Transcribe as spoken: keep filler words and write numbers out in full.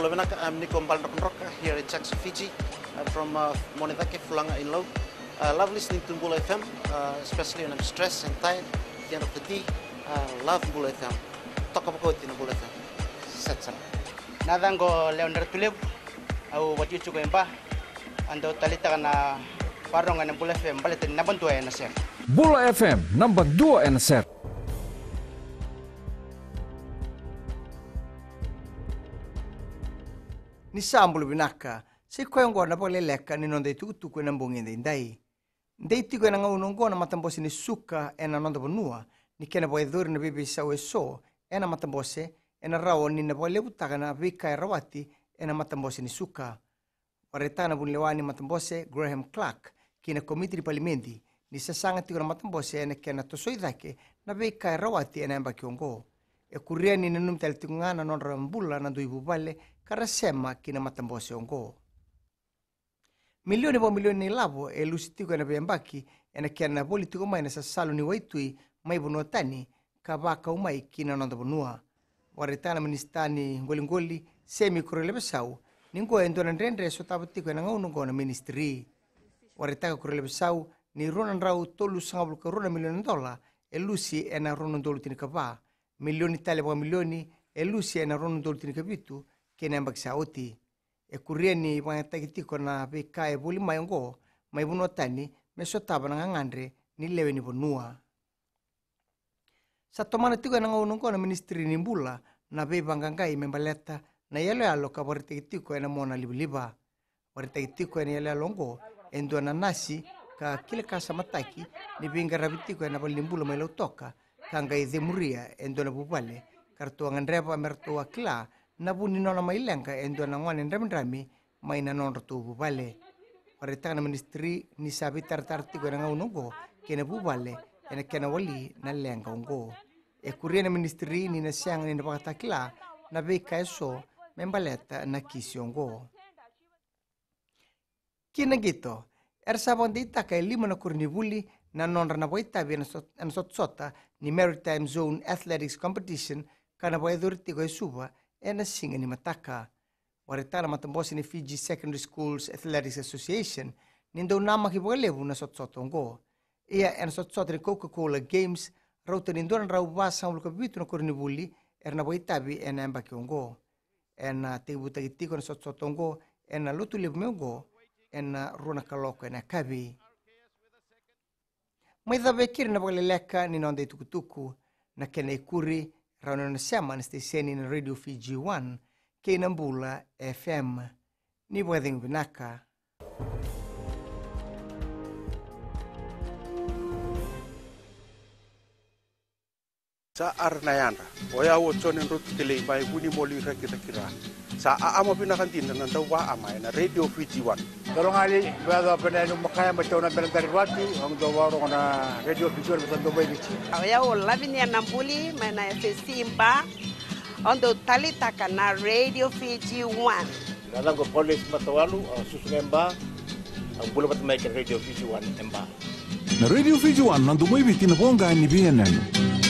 Bula vinaka, I'm Niko Baledrokadroka here in Jackson, Fiji. I'm from uh, Monedake, Fulaga in Lau. Uh, love listening to Bula F M, uh, especially when I'm stressed and tired at the end of the day. Uh, love Bula F M. Toka vakauti na Bula F M. Set sara. Na yacaqu o Lewa Dratulevu, au vatiucuka e Ba, au dau taleitaka na varogo ena Bula F M baleta ni naba dua ena sere. Bula F M, naba dua ena sere. Ni sa bula vinaka, sa i koya oqo na vakaleleka ni noda itukutuku ena bogi edaidai. Dei tiko ena gauna oqo na matabose ni suka ena noda vanua, ni kena vakayacori na veiveisau eso ena matabose, ena rawa ni na vakalevutaka na veika e rawati ena matabose ni suka. Vakaraitaka na vunilewa ni matabose Graham Clark ki na komiti ni palimedi ni sasaga tiko na matabose ena kena tosoi cake na veika e rawati ena yabaki oqo. E kuria ni nanumi tale tiko ga na nodra bula na dui vuvale ka ra sema ki na matabose oqo. Milioni vakamilioni na ilavo e lusi tiko ena veiyabaki ena kena voli tiko mai na sasalu ni waitui mai vanua tani ka vakau mai ki na noda vanua. Vakaraitaka na minisita ni qoliqoli Semi Koroilavesau ni qo e dua na dredre e sotava tiko ena gauna oqo na ministri. Vakaraitaka Koroilavesau ni rua na drau tolusagavulu ka rua na milioni na dola e lusi ena rua na udolu tinikava, milioni tale vakamilioni e lusi ena rua na udolu tinikavitu kei na yabaki sa oti. E kuria ni vakayagataki tiko na veika e voli mai oqo mai vanua tani me sotava na gagadre ni lewe ni vanua. Sa tomana tiko ena gauna oqo na ministri ni bula na veivaqaqai me baleta na iyaloyalo ka vakaraitaki tiko ena mona livaliva. Vakaraitaki tiko ena iyaloyalo oqo e dua na nasi ka kilakasamataki ni veiqaravi tiko ena valenibula mai Lautoka ka qai cemuria e dua na vuvale ka ratou a gadreva me ratou a kila na vu ni nona mai leqa e dua na gone dramidrami mai na nodratou vuvale. Vakaraitaka na ministri ni sa veitaratara tiko ena gauna oqo kei na vuvale ena kena wali na leqa oqo. E kuria na ministri ni na sega ni na vakatakila na veika eso me baleta na kisi oqo. Ki na qito, era sa vakadeitaka e lima na koronivuli na nodra na vakaitavi ena sot-, ena sotasota ni Maritime Zone Athletics Competition ka na vakayacori tiko e Suva ena siga ni mataka. Vakaraitaka na matabose ni Fiji Secondary Schools Athletics Association ni dau namaki vakalevu na sotasota oqo. Ia ena sotasota ni Coca-Cola Games, rauta ni dua na drau vasagavulu ka vitu na koronivuli era na vakaitavi ena yabaki oqo. Ena tekivutaki tiko na sotasota oqo ena Lotulevu mai oqo ena rua na kaloko ena yakavi. Mai cava e keri na vakaleleka ni noda itukutuku, na kena ikuri, rawa ni o na sema na siteseni na Radio Fiji One kei na Bula F M. Ni vakacegu vinaka. Sa ara na yadra. O yau o Jone Drotukelei mai Vunimoli, Rakiraki, Ra. Sa aama vinaka dina na dauvaama ena Radio Fiji One. Dolo gali, vea dua pena enu makaya mai tauna bela dari vatu, au dau varogo na Radio Fiji One, sa dau mai Viti. O yau o Lavinia Nabuli mai na F S C Ba, au dau talitaka na Radio Fiji One. Na yacaqu o Paulesi Matawalu, au susu ga e Ba, au bula vata mai kei na Radio Fiji One e Ba. Na Radio Fiji One, na domo i Viti, na voqa ni veiyanuyanu.